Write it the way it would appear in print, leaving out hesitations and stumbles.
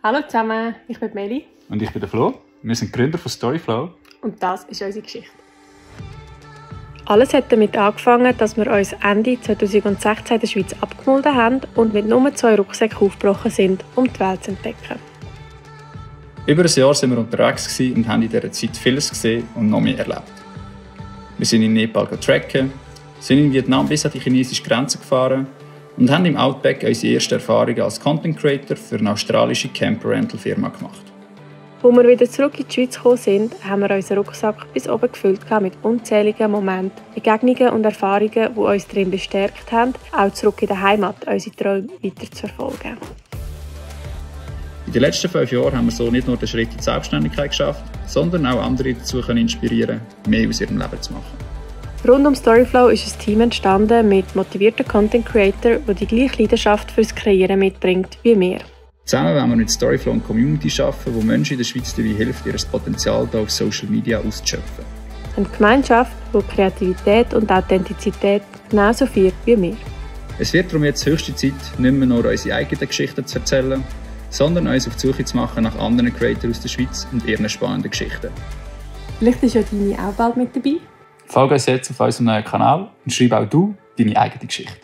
Hallo zusammen, ich bin Meli. Und ich bin der Flo. Wir sind Gründer von Storyflow. Und das ist unsere Geschichte. Alles hat damit angefangen, dass wir uns Ende 2016 in der Schweiz abgemolden haben und mit nur 2 Rucksäcken aufgebrochen sind, um die Welt zu entdecken. Über ein Jahr waren wir unterwegs und haben in dieser Zeit vieles gesehen und noch mehr erlebt. Wir sind in Nepal tracken, sind in Vietnam bis an die chinesische Grenze gefahren und haben im Outback unsere ersten Erfahrungen als Content Creator für eine australische Camper-Rental-Firma gemacht. Als wir wieder zurück in die Schweiz gekommen sind, haben wir unseren Rucksack bis oben gefüllt mit unzähligen Momenten, Begegnungen und Erfahrungen, die uns darin bestärkt haben, auch zurück in die Heimat unsere Träume weiterzuverfolgen. In den letzten 5 Jahren haben wir so nicht nur den Schritt in die Selbstständigkeit geschafft, sondern auch andere dazu inspirieren, mehr aus ihrem Leben zu machen. Rund um Storyflow ist ein Team entstanden mit motivierten Content Creator, die die gleiche Leidenschaft fürs Kreieren mitbringt wie wir. Zusammen wollen wir mit Storyflow eine Community schaffen, wo Menschen in der Schweiz dabei hilft, ihr Potenzial hier auf Social Media auszuschöpfen. Eine Gemeinschaft, die Kreativität und Authentizität genauso feiert wie wir. Es wird darum jetzt höchste Zeit, nicht mehr nur unsere eigenen Geschichten zu erzählen, sondern uns auf die Suche zu machen nach anderen Creators aus der Schweiz und ihren spannenden Geschichten. Vielleicht ist ja deine auch bald mit dabei. Folge uns jetzt auf unserem neuen Kanal und schreib auch du deine eigene Geschichte.